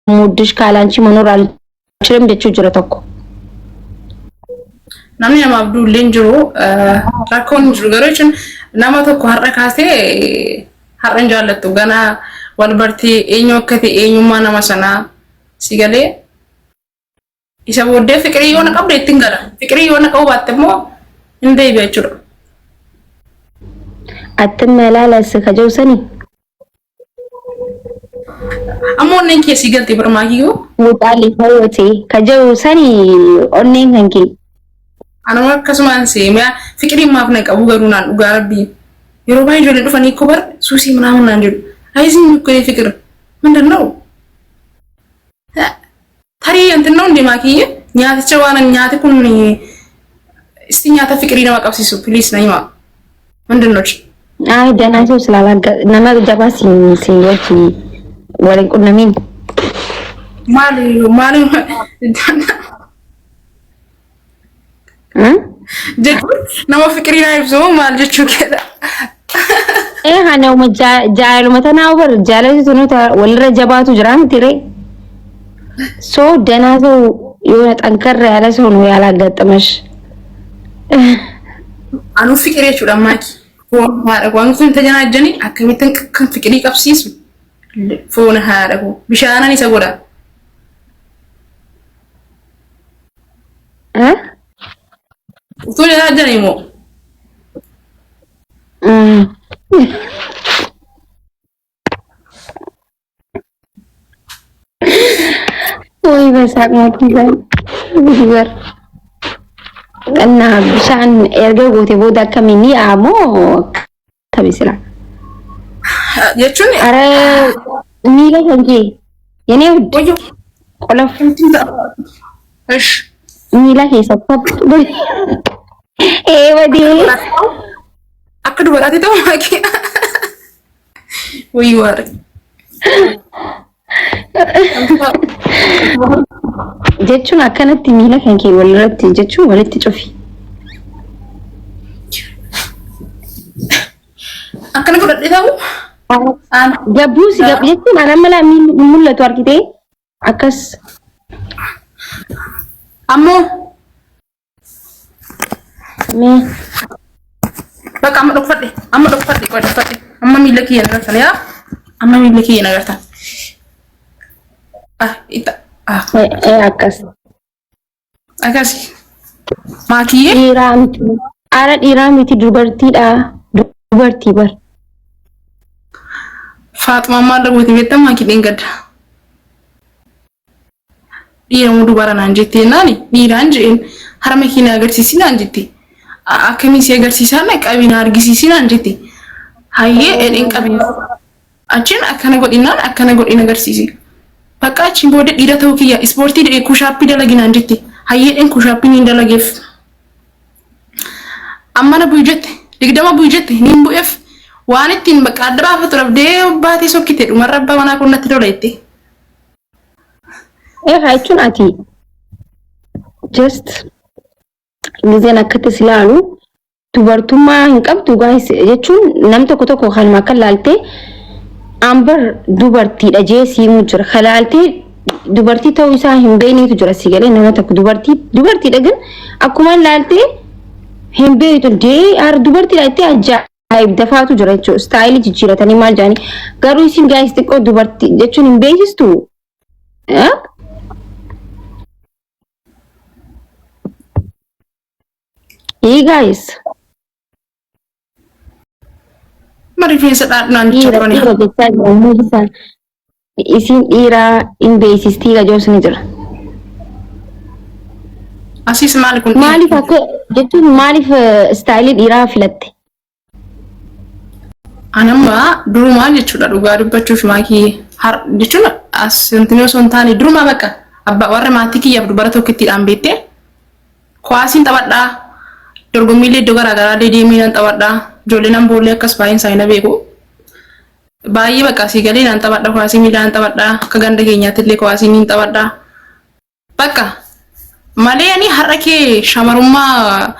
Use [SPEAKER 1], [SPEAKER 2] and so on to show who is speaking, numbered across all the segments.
[SPEAKER 1] እንደምወድሽ ካላንቺ መኖር አልችልም jechuu jira tokko.
[SPEAKER 2] Namni namaaf duullee hin jiru, rakkoon hin jiru garuu jechuun nama tokko har'a kaasee har'a hin jaallattu ganaa wal bartee eenyu akka ta'e eenyummaa nama sanaa si galee isa booddee fiqirii yoo na qabde ittiin gala fiqirii yoo na qabu baatte immoo hin deebi'a jechuudha.
[SPEAKER 1] Attimmalaalas ka jiru sani.
[SPEAKER 2] Amma onneen kee sii galte barmaa kiyyoo.
[SPEAKER 1] Muxaalli fayyoote ka jiru sani onneen kan kee.
[SPEAKER 2] Anuma akkasumaan seemee fiqiriin maaf na qabu garuu naan dhugaa rabbii. Yeroo baay'ee ijoolleen dhufanii koo bar suusii ምናምን naan jedhu. Ayisiin nyukkee fiqir ምንድን ነው? Tarii እንትን ነው እንዴ ማኪዬ nyaaticha waan nyaati kun isti nyaata fiqirii nama qabsiisu please na himaa. ምንድን ነው?
[SPEAKER 1] Ay danaa ሰው ስላላጋ nama jabaa si si wajji waliin qunnamiin.
[SPEAKER 2] Maali maali jechuun nama fiqirii naa ibsu maal jechuu keedha?
[SPEAKER 1] Ee kana jaalaluma tanaa bar jaalalli tunuta walirra jabaatu jira miti ree. So ደህና ሰው የሆነ ጠንከር ያለ ሰው ነው ያላጋጠመሽ።
[SPEAKER 2] Anuu fiqirii jechuudha maaki. Foon haadha koo wanti tajaajilani akkamittiin kan fiqirii qabsiisu foon haadha koo bishaanan isa godha. Utuu tajaajilani immoo.
[SPEAKER 1] ወይ በሳቅ ሞትኩኝ በር እና bishaan erga goote booda akkamiin ni moo akkami sila?
[SPEAKER 2] Jechuun
[SPEAKER 1] Ara miila kan kee የኔ ውድ ቆለፍ
[SPEAKER 2] እሺ
[SPEAKER 1] miila keessa ee badii
[SPEAKER 2] akka dubaraatti ta'u maaki. Wayii waare.
[SPEAKER 1] Jechuun akkanatti miila kan kee walirratti jechuun walitti cufi.
[SPEAKER 2] Akkana godhadhee ta'u.
[SPEAKER 1] Gabbuu si gab jechuun ana mala miilli hin mul'atu argitee akkas.
[SPEAKER 2] Ammoo
[SPEAKER 1] Mee
[SPEAKER 2] bakka amma dhokfadhe amma dhokfadhe qofa dhokfadhe amma miila kiyya nagartan yaa amma miila kiyya nagartan. Ah itta ah
[SPEAKER 1] ee akkas.
[SPEAKER 2] Akkasi. Maakiyyee
[SPEAKER 1] Dhiiraa miti. Ara dhiiraa miti dubartiidha. Dubartii bar.
[SPEAKER 2] Faaxumaan maal gooti beektaa maakii dheengadda. Dhiira moo dubara naan jettee naani dhiiraan jedheen harma kee na agarsiisi naan jette. Akkamii si agarsiisaa na qabii na argisiisi naan jette. Hayyee edheen qabii. Achiin akkana godhinaan akkana godhin agarsiisi. Bakka achiin booda dhiira ta'uu kiyya ispoortii push-upii dalagi naan jette. Hayyee dheen push-upii niin dalageef. Amma na bu'i jette 20 bu'i jette niin bu'eef waan ittiin bakka adda baafatu dhabdee baatee sokkite dhumarra abbaa manaa kun natti tola jette.
[SPEAKER 1] Ee jechuun ati just gizeen akkatti si ilaalu dubartummaa hin qabdu guys jechuun nam tokko tokko kanuma akka laaltee ambar dubartiidha jee siimuu jira. Ka laaltee dubartii ta'uu isaa hin beeknetu jira si galee nama tokko dubartii dubartiidha ግን akkuma laaltee hin beektu dee har dubartiidha jettee ajaa'ib dafaatu jira jechuudha. Istaayilii jijjiiratanii maal jedhanii garuu isin guys xiqqoo dubartii jechuun hin beeksistu. Eh? Hey guys.
[SPEAKER 2] Ma rifeensa dhaadhu naan jechaa
[SPEAKER 1] Dhiira
[SPEAKER 2] turani.
[SPEAKER 1] dhiira jechaa jira isaan isin dhiiraa hin beeksistii gajoos ni jira.
[SPEAKER 2] Asiis maali kun?
[SPEAKER 1] Maaliif akka jechuun maaliif istaayilii dhiiraa filatte?
[SPEAKER 2] Anamma durumaa jechuudha dhugaa dubbachuuf maakii har jechuun as wanti osoo hin taane durumaa bakka abbaa warra maatii kiyyaaf dubara tokkittiidhaan beektee kuwaasiin taphadhaa dorgommiilee iddoo garaagaraa deemee nan taphadhaa ijoollee nan boollee akkas baay'een isaanii na beeku. Baay'ee bakka asii galee nan taphadha kuwaasii miilaa nan taphadhaa akka ganda keenyaatti illee kuwaasii niin taphadhaa. Bakka malee ani har'a kee shamarummaa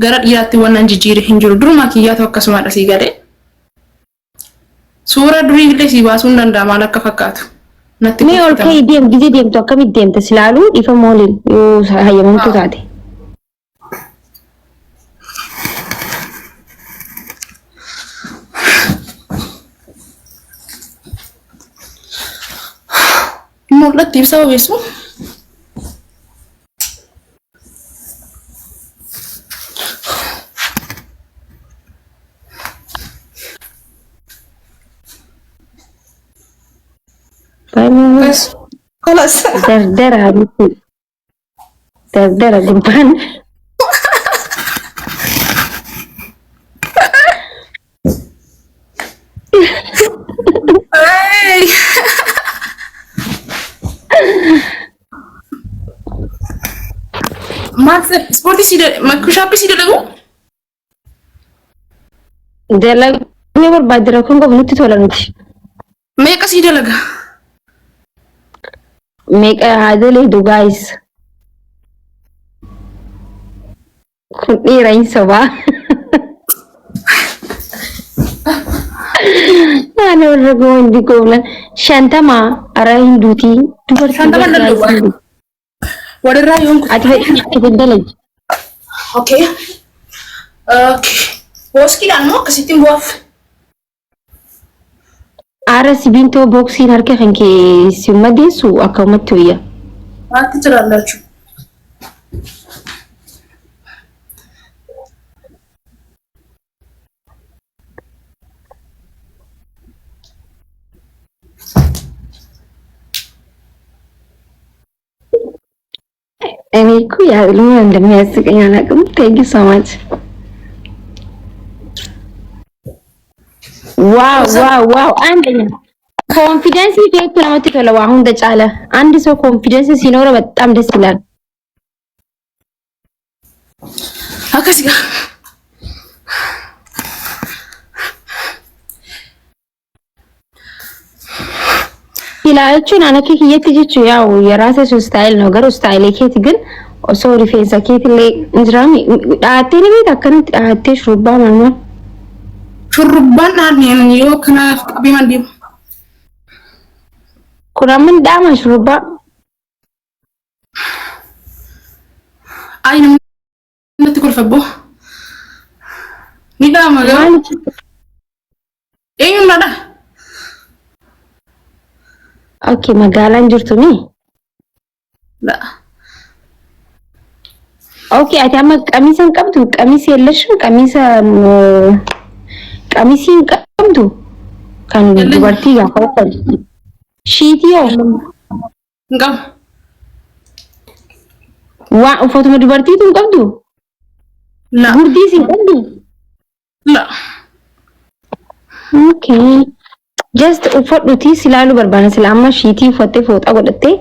[SPEAKER 2] gara dhiiraatti waan jijjiire hin jiru durumaa kiyyaatu akkasumadha sii galee. Suura durii illee sii baasuu hin danda'a maal akka fakkaatu. Natti
[SPEAKER 1] Mee ol
[SPEAKER 2] kolfitama.
[SPEAKER 1] ka'ii deem gizee deemtu akkamitti deemta silaaluu dhiifama waliin yoo hayyamamtu taate.
[SPEAKER 2] Mul'atti ibsa obeessu.
[SPEAKER 1] Baay'ee
[SPEAKER 2] Kalas.
[SPEAKER 1] dardara miti. Dardara gurbaan.
[SPEAKER 2] Hey. Maal ispoortii si push-upii si dalagu?
[SPEAKER 1] Dalaguu yoo barbaadde rakkoon qabu nutti tola nuti.
[SPEAKER 2] Meeqa si dalaga?
[SPEAKER 1] Meeqa haa daleedu guys. Kun dhiira hin sobaa. Ani warra goon gooblan 50 ara hin duutii dubartii
[SPEAKER 2] 50 hin danda'u. Walirraa yoon kutu.
[SPEAKER 1] Ati fedhii ati hin dalagi.
[SPEAKER 2] Okay. Okay. Booskiidhaan moo akkasittiin bu'aaf?
[SPEAKER 1] Aara sibiintoo booksiin harka kan kee si madeessu akka ummatti wayya.
[SPEAKER 2] Maatti jiraallachuu.
[SPEAKER 1] እኔ እኮ ምን እንደሚያስቀኝ አላውቅም። Thank you so much። Wow wow wow! አንደኛ confidence keetu namatti tola waa hunda caala። አንድ ሰው confidence ሲኖረው በጣም ደስ ይላል።
[SPEAKER 2] Akkasi gaa.
[SPEAKER 1] Ilaaluun ana kee kiyyatti jechuun ያው የራስህ style ነው garuu style keeti ግን osoo rifeensa keetillee hin jiraanne dhahattee ni beekta akkanatti dhahattee shurrubbaa maal maal.
[SPEAKER 2] Shurrubbaan dhaabne yoo kanaaf qabee maal deemu?
[SPEAKER 1] Kun amma ni dhahama shurrubbaa.
[SPEAKER 2] Ayi namni natti kolfa boo. Ni dhaama garuu.
[SPEAKER 1] Maali?
[SPEAKER 2] Eenyuun na dhaha?
[SPEAKER 1] Okay, magaalaan jirtu mi?
[SPEAKER 2] La.
[SPEAKER 1] Okay, ati amma qamisa hin qabdu? Qamisi የለሽም? Qamisa qamisii hin qabdu? Kan
[SPEAKER 2] የለኝም።
[SPEAKER 1] dubartii gaafa uffatu. Shiitii hoo?
[SPEAKER 2] Hin qabu.
[SPEAKER 1] Waa uffatuma dubartiitu hin qabdu?
[SPEAKER 2] La.
[SPEAKER 1] Gurdiis hin qabdu?
[SPEAKER 2] La.
[SPEAKER 1] Okay. Just uffadhutii si ilaaluu barbaanna. Sila amma shiitii uffattee fooxaa godhattee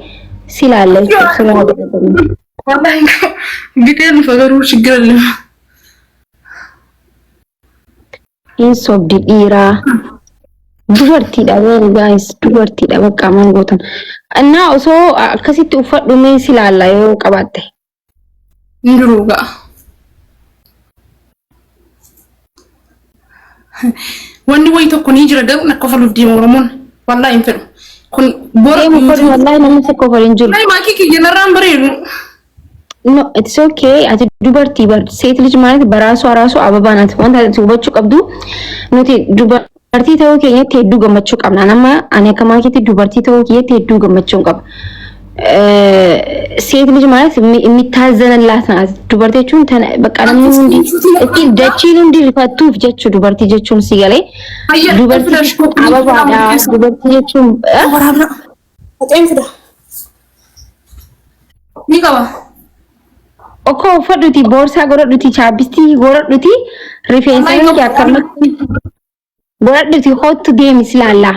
[SPEAKER 1] si ilaalla jechuudha. Si ilaaluu barbaanna.
[SPEAKER 2] Wallahi hin qabu. Bitee dhufa garuu shiggir የለም.
[SPEAKER 1] Hin sobdi dhiiraa. Dubartiidha very guys. Dubartiidha bakka maal gootan. Innaa osoo akkasitti uffadhu mee si ilaalla yoo qabaatte.
[SPEAKER 2] Hin jiru ga'a. Wanni wayii tokko ni jira garuu na kofaluuf deema Oromoon. Wallahi hin fedhu. Kun bora
[SPEAKER 1] Deemu uffadhu wallahi namni tokko kofalu hin jiru.
[SPEAKER 2] Wallahi maakii kiyya narraan bareedu.
[SPEAKER 1] No, it's okay. Ati dubartii bar ሴት ልጅ ማለት በራሷ ራሱ አበባ ናት። Wanta ati hubachuu qabdu nuti dubartii ta'uu keenyatti hedduu gammachuu qabna. Nama ani akka maakiitti dubartii ta'uu kiyyatti hedduu gammachuu qaba. ሴት ልጅ ማለት የሚታዘንላት ናት። Dubartii jechuun በቃ namni hundi ittiin dachiin hundi rifattuuf jechuu dubartii jechuun si galee dubartii jechuun ababaadha. Dubartii jechuun
[SPEAKER 2] Waraabna. Kopheen fida. Ni qaba.
[SPEAKER 1] Okkoo uffadhuti boorsaa godhadhuti chapstick godhadhuti rifeensa kee akkanumatti godhadhuti kottu deemi si laallaa.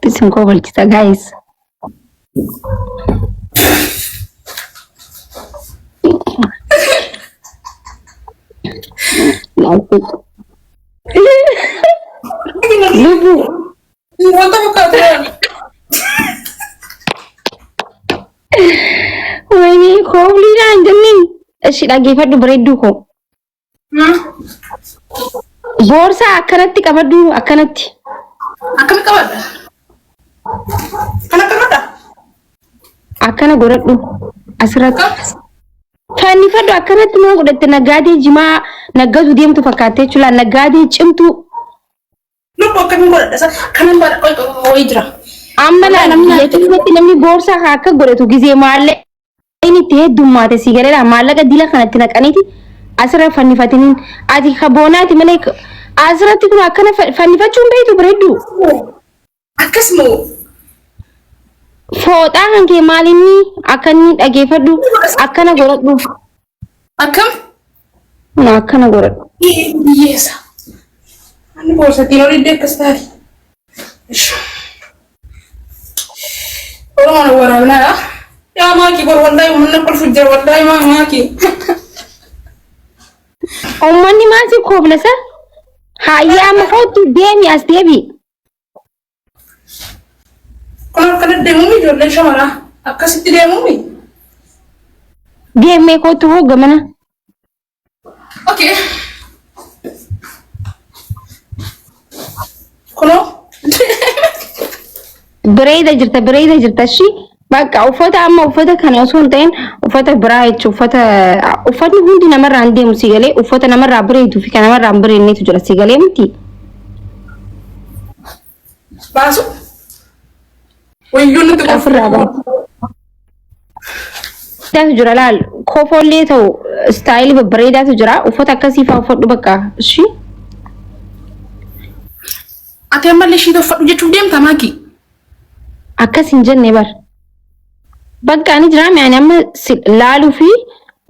[SPEAKER 1] Isin kobolchisa guys. Lubbuu
[SPEAKER 2] Wanta fakkaatu.
[SPEAKER 1] Ishi dhaggeeffadhu bareedduu koo. Boorsaa akkanatti qabadhu akkanatti.
[SPEAKER 2] Akkami qabadha? Kana qabadha?
[SPEAKER 1] Akkana godhadhu asirratti. Fannifadhu akkanatti moo godhatte naggaadee jimaa naggatu deemtu fakkaattee jechuudha. Naggaadee cimtuu.
[SPEAKER 2] Lubbu akkamiin godhadha isa kanan bara wayii jira.
[SPEAKER 1] Amma laal biyya keenyatti namni boorsaa haa akka godhatu gizee maallaqni itti heddummaate si galeera maallaqa dila kanatti naqaniiti asirra fannifatiniin ati ka boonaati malee asirratti kun akkana fannifachuu hin beektu bareeddu.
[SPEAKER 2] Akkas moo?
[SPEAKER 1] Fooxaa kan kee maalinni akka inni dhageeffadhu akkana godhadhu.
[SPEAKER 2] Akkam?
[SPEAKER 1] Kun akkana godhadhu.
[SPEAKER 2] Hiyyeessa. Ani boorsatiin olii akkas taati. Oromoon waraabnaadha. Yaa maakii bor wallaahi uummanni kolfu jira wallaahi maa maakii.
[SPEAKER 1] Uummanni maal si kooblasa? Hayyee amma kootu deemi as deebi.
[SPEAKER 2] Kun akkana deemuun ijoolleen shamaraa akkasitti deemuun.
[SPEAKER 1] Deemee kootu hoo gamana.
[SPEAKER 2] Okay. Kunoo.
[SPEAKER 1] Bareeda jirta bareeda jirta shi bakka uffata amma uffata kana osoo hin ta'in uffata biraa jechuun uffata uffatni hundi namarraa hin deemu si galee uffata namarraa bareeduu fi kan namarraa hin bareednetu jira si galee miti.
[SPEAKER 2] Baasu. Wayyuu nutti
[SPEAKER 1] Bakka ofirraa baasu. Bareedaatu jira laal kofoollee ta'u istaayilii babbareedaatu jira uffata akkasii fa'aa uffadhu bakka shi.
[SPEAKER 2] Ati ammallee ishii uffadhu jechuuf deemta maaki?
[SPEAKER 1] Akkas hin jenne bar. Bakka ani jira mi ani amma laaluu fi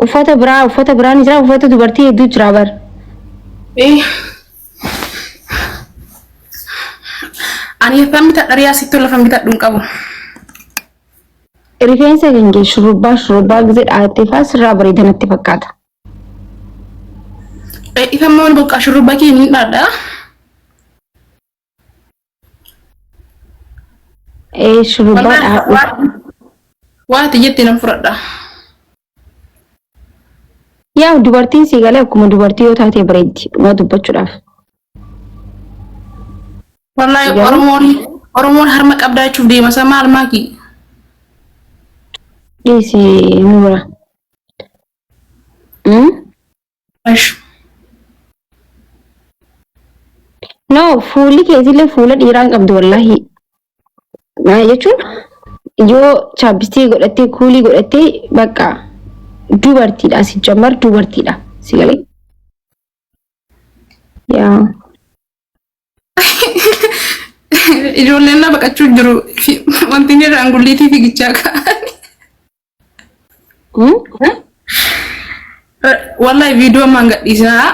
[SPEAKER 1] uffata biraa ni jira uffata dubartii hedduu jira bar.
[SPEAKER 2] Ani afaan bitadha riyaa sitti lafa bitadhu hin qabu.
[SPEAKER 1] Rifeensa kan kee shurrubbaa shurrubbaa gisee dhaattee fa'aa sirraa bareeda natti fakkaata.
[SPEAKER 2] Ifamma wal boqqaa shurrubbaa kee ni dhaadha.
[SPEAKER 1] Ee shurrubbaa dhaadhu.
[SPEAKER 2] Waa ati jette nan fudhadha.
[SPEAKER 1] Yaa dubartiin sii galee akkuma dubartii yoo taate bareeddi dhugaa dubbachuudhaaf.
[SPEAKER 2] Wallaahi Oromoon harma qabdaa jechuuf deema isa maal maaki?
[SPEAKER 1] Dhiisi nuura.
[SPEAKER 2] Ash.
[SPEAKER 1] No, fuulli keetillee fuula dhiiraa hin qabdu wallaahi. Maal jechuun yoo chapstick godhattee kuulii godhattee bakka dubartiidha si jammar dubartiidha si galee. Yaa.
[SPEAKER 2] Ijoolleen na baqachuu jiru. Wanti inni irraan gulliitii fiigichaa ka'an. Wallahi viidiyoo ammaan gadhiisinaa.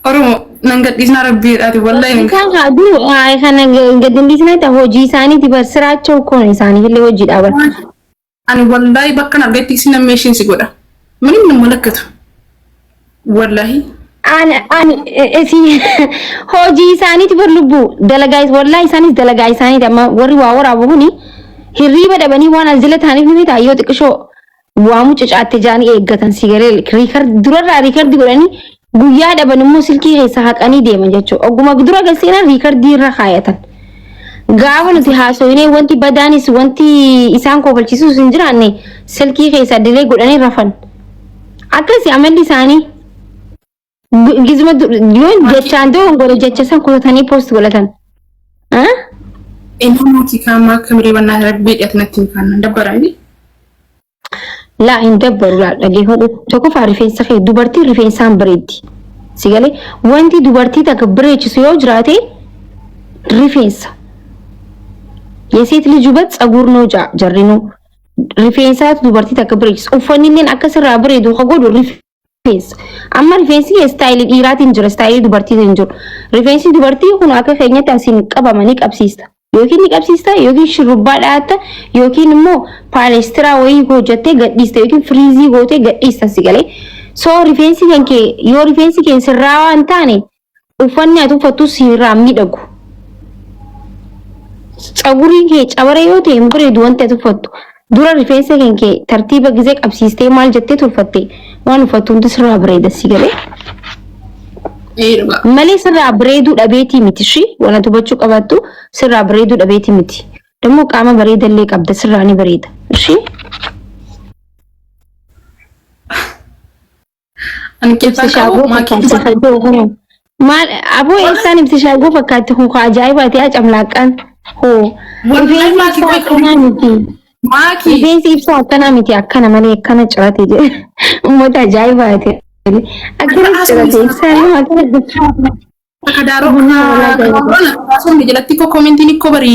[SPEAKER 2] Oromoo nan gadhiisinaa rabbiidhaati wallahi nan
[SPEAKER 1] Isaan haa duru kana gadi hin dhiisne ta'e hojii isaaniiti bar siraachuu kun isaaniif illee hojiidha bar.
[SPEAKER 2] Ani wallahi bakka argetti isin amma ishiin si godha. Minim hin malakkatu. Wallahi.
[SPEAKER 1] Ani ani esi hojii isaaniiti bar lubbuu dalagaa wallahi isaanis dalagaa isaaniiti amma warri waa waraabu kuni hirriiba dhabanii waan as jala ta'aniif ni ta'a yoo xiqqishoo waa mucucaatte jaanii eeggatan si galee record durarraa record godhanii guyyaa dhaban immoo silkii keessa haqanii deeman jechuudha. Ogguma dura galseenan record irra kaayatan. Gaafa nuti haasofnee wanti badaanis wanti isaan kofalchiisus hin jiraanne silkii keessa dilee godhanii rafan. Akkasi amalli isaanii. Gizuma yoo jechaan ta'u jecha san kutatanii post godhatan.
[SPEAKER 2] Inni mootii kaamaa akka miree bannaa rabbii dhiyaate natti hin kaannan dabbaraa inni.
[SPEAKER 1] Laa hin dabbaru laa dhaggeeffadhu. Tokkoffaa rifeensa kee dubartiin rifeensaan bareeddi. Si galee wanti dubartii takka bareechisu yoo jiraate rifeensa. የሴት ልጅ ውበት ጸጉር ነው jarrinuu rifeensaatu dubartii takka bareechisa. Uffanni illee akka sirraa bareedu ka godhu rifeensa. Amma rifeensi istaayilii dhiiraatiin jira istaayilii dubartiitiin jiru. Rifeensi dubartii kun akka keenyatti asiin qabama ni qabsiista. Yookiin ni qabsiista yookiin shurrubbaa dhaatta yookiin immoo paaleestiraa wayii hojjettee gadhiista yookiin firiizii gootee gadhiista si galee. So rifeensi kan kee yoo rifeensi kee sirraa waan taane uffanni ati uffattu sirraa miidhagu. Tsaguriin kee cabara yoo ta'e hin bareedu wanti ati uffattu. Dura rifeensa kan kee tartiiba gizee qabsiistee maal jettee tolfatte waan uffattu hundi sirraa bareeda si galee.
[SPEAKER 2] Ee dhugaa.
[SPEAKER 1] Malee sirraa bareeduu dhabeetii miti ishii waan hubachuu qabaattu sirraa bareeduu dhabeetii miti. Dammoo qaama bareedallee qabda sirraa ni bareeda. Ishii
[SPEAKER 2] Ani keessaa
[SPEAKER 1] ibsishaa
[SPEAKER 2] qabu
[SPEAKER 1] goo
[SPEAKER 2] maakii
[SPEAKER 1] fakkaatti kan jiru kun. Maal aboo eessaan ibsishaa goo fakkaatti kun ka ajaa'ibaati haa camlaaqqaan. Hoo
[SPEAKER 2] Wallahi
[SPEAKER 1] rifeensi
[SPEAKER 2] maakii
[SPEAKER 1] ibsaa
[SPEAKER 2] qoy
[SPEAKER 1] akkanaa miti.
[SPEAKER 2] maakii
[SPEAKER 1] Rifeensi ibsaa akkanaa miti akkana malee akkana cirate jedhe. Uummata ajaa'ibaati. Akkana cirate ibsaan nama akkana
[SPEAKER 2] Akka daaroo kaasonni jalatti koo koomentiin ikkoo bari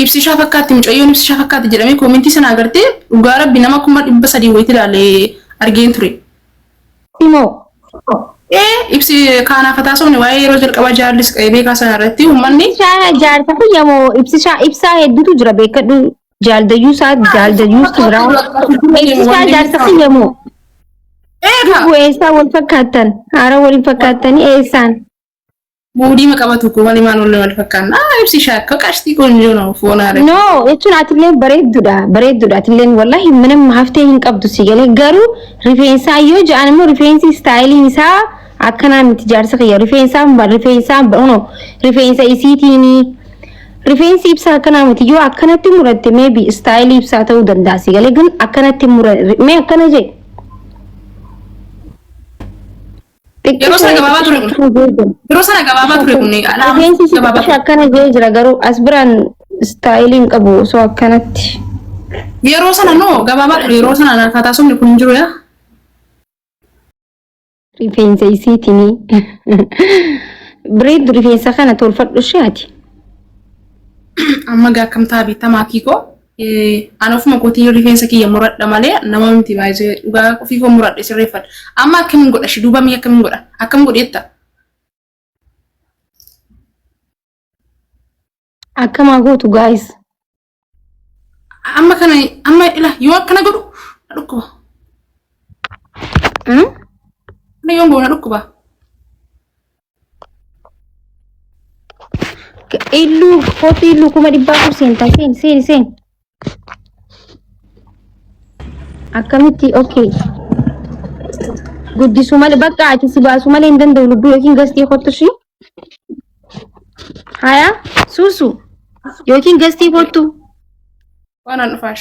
[SPEAKER 2] ibsishaa fakkaatti mucayyoon ibsishaa fakkaatti jedhamee koomentii sana agartee dhugaa rabbi nama 300,000 wayitti ilaalee argeen ture.
[SPEAKER 1] Simoo.
[SPEAKER 2] Ee ibsi kaanaaf taasifamne waa'ee yeroo jalqabaa jaallis qe'ee beekaa sana irratti uummanni
[SPEAKER 1] Ibsishaa jaarsa kiyyamoo ibsishaa ibsaa hedduutu jira beekadhu jaaldayyuu isaa jaaldayyuustu jira. Ibsishaa jaarsa kiyyamoo.
[SPEAKER 2] Eega
[SPEAKER 1] Lubbuu eessaa wal fakkaattan haara waliin fakkaattanii eessaan.
[SPEAKER 2] Muudii qabatu kun malee maal wal fakkaanna. Ah ibsishaa akka qashtii ቆንጆ ነው foonaa
[SPEAKER 1] No jechuun atilleen bareedduudha bareedduudha atilleen wallahi minam haftee hin qabdu si galee garuu rifeensaa yoo ja'an immoo rifeensi istaayiliin isaa akkanaa miti jaarsa kiyya rifeensaa rifeensaa no rifeensa isiitiini rifeensi ibsaa akkanaa miti yoo akkanatti muratte maybe istaayilii ibsaa ta'uu danda'a si galee gan akkanatti mura mee akkana jee.
[SPEAKER 2] Yeroo sana gabaabaa ture kun. Yeroo sana gabaabaa ture kun
[SPEAKER 1] Rifeensi si
[SPEAKER 2] gabaabaa
[SPEAKER 1] xiqqisho akkana jee jira garuu as biraan istaayilii hin qabu osoo akkanatti.
[SPEAKER 2] Yeroo sana noo gabaabaa ture yeroo sana akkaataa sumni kun hin jiru yaa.
[SPEAKER 1] Rifeensa isiitinii. Bareeddu rifeensa kana tolfadhu ishee ati.
[SPEAKER 2] Amma gaa akkam ta'a beektamaa kiikoo. Ani ofuma kootii rifeensa kiyya muradha malee nama miti baay'ee dhugaa ofii koo muradhe sirreeffadha. Amma akkamiin godha shi duuba mii akkamiin godha akkam godheetta.
[SPEAKER 1] Akkamaa gootu guys.
[SPEAKER 2] Amma kana amma ila yoo akkana godhu na dhukkuba. Kana yoon godhu na dhukkuba.
[SPEAKER 1] Illuu kootu illuu 400,000 seentaa seen seen seen. Akkamitti okay. Guddisuu malee bakka ati si baasuu malee hin danda'u lubbuu yookiin gastii kottu ishii. Haya suusu yookiin gastii kottu.
[SPEAKER 2] Waan an dhufaa.